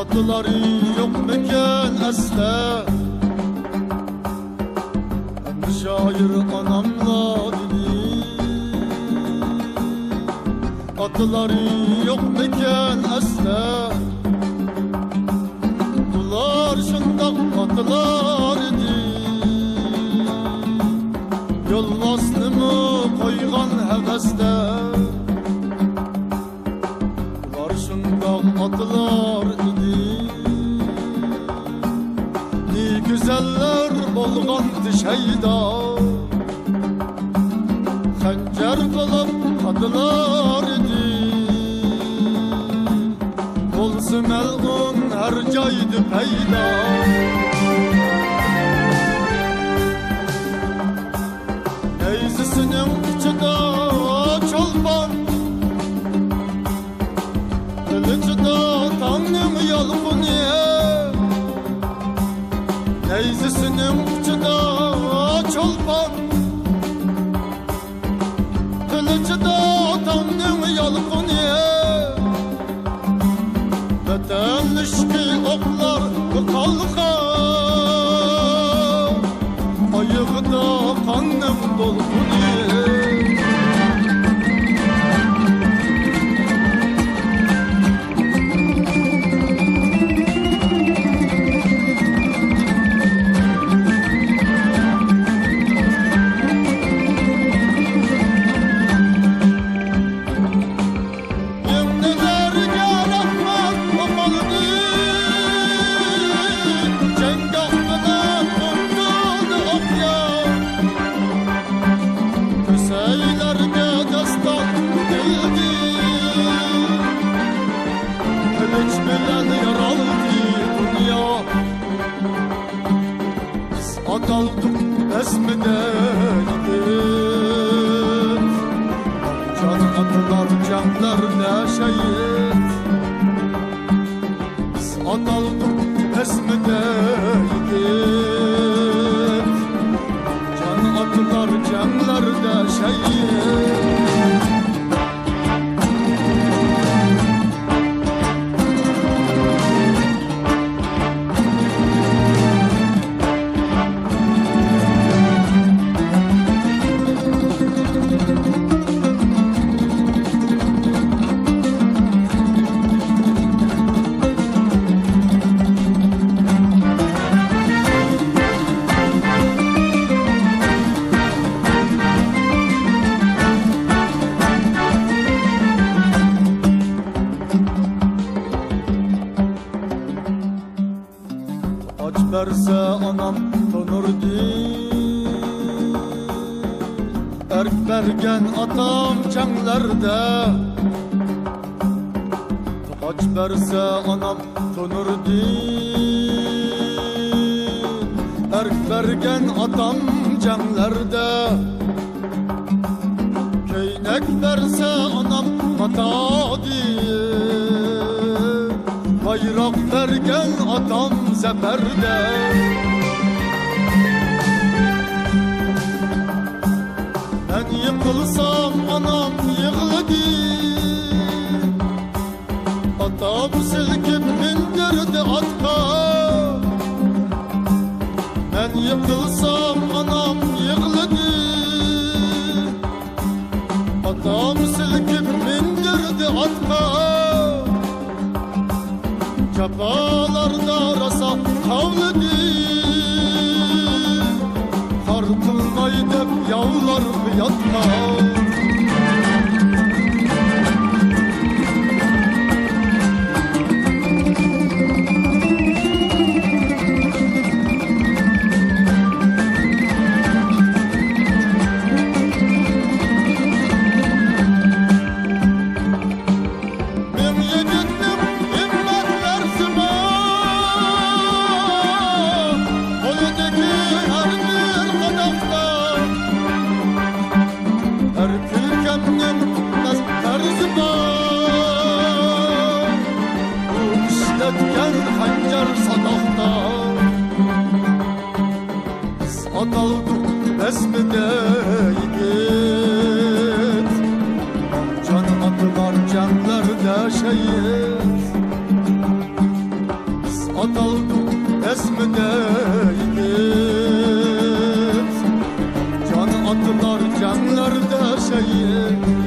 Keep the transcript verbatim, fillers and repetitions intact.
ئاتىلار يوقمىكەن ئەسلى؟ شائىر ئاناملا دېدى. ئاتىلار يوقمىكەن ئەسلى؟ بۇلار شۇنداق ئاتىلار ئىدى، يولۋاسنىمۇ قويغان ھەۋەستە. بۇلار شۇنداق ئاتىلار ئىدى، نى گۈزەللەر بولغانتى شەيدا. خەنجەر بولۇپ ئاتىلار ئىدى، بولسا مەلئۇن ھەر جايدا پەيدا. نەيزىسىنىڭ ئۇچىدا چولپان، قىلىچىدا تاڭنىڭ يالقۇنى. نەيزىسىنىڭ ئۇچىدا چولپان، قىلىچىدا تاڭنىڭ يالقۇنى. ۋەتەن ئىشقى ئوقلار قالغان، ئايىغىدا قاننىڭ دولقۇنى. يىڭنىلەرگە رەھمەت ئوقۇلدى، جەڭگاھ بىلەن ئۇنتۇلدى ئوقيا. كۆسەيلەرگە داستان ئېيتىلدى، قىلىچ بىلەن يارالدى دۇنيا. بىز ئاتالدۇق بەزمىدە يىگىت، جان ئاتىلار جەڭلەردە شەھىت. بىز ئاتالدۇق بەزمىدە يىگىت، جان ئاتىلار جەڭلەردە شەھىت. ئاچ بەرسە ئانام تونۇردىن، ئەرك بەرگەن ئاتام جەڭلەردە. ئاچ بەرسە ئانام تونۇردىن، ئەرك بەرگەن ئاتام جەڭلەردە. كەينەك بەرسە ئانام ماتادىن، بايراق بەرگەن ئاتام زەپەردە. مەن يىقىلسام ئانام يىغلىدى، ئاتام سىلكىپ مىندۈردى ئاتقا. مەن يىقىلسام ئانام يىغلىدى، ئاتام سىلكىپ مىندۈردى ئاتقا. جاپالاردا راسا قاۋلىدى، خار قىلماي دەپ ياۋلارغا ياتقان. مىڭ يىگىتنىڭ ھىممەت لەرزى بار، قولىدىكى ھەر بىر قاداقتا. ھەر كۈلكەمنىڭ پۈتمەس قەرزى بار، ئۇ ئىشلەتكەن خەنجەر ساداقتا. بىز ئاتالدۇق بەزمىدە يىگىت، جان ئاتىلار جەڭلەردە شەھىت. ئاتالدۇق ئەسمىدە يىگىت، جان ئاتىلار جەڭلەردە شېھىت.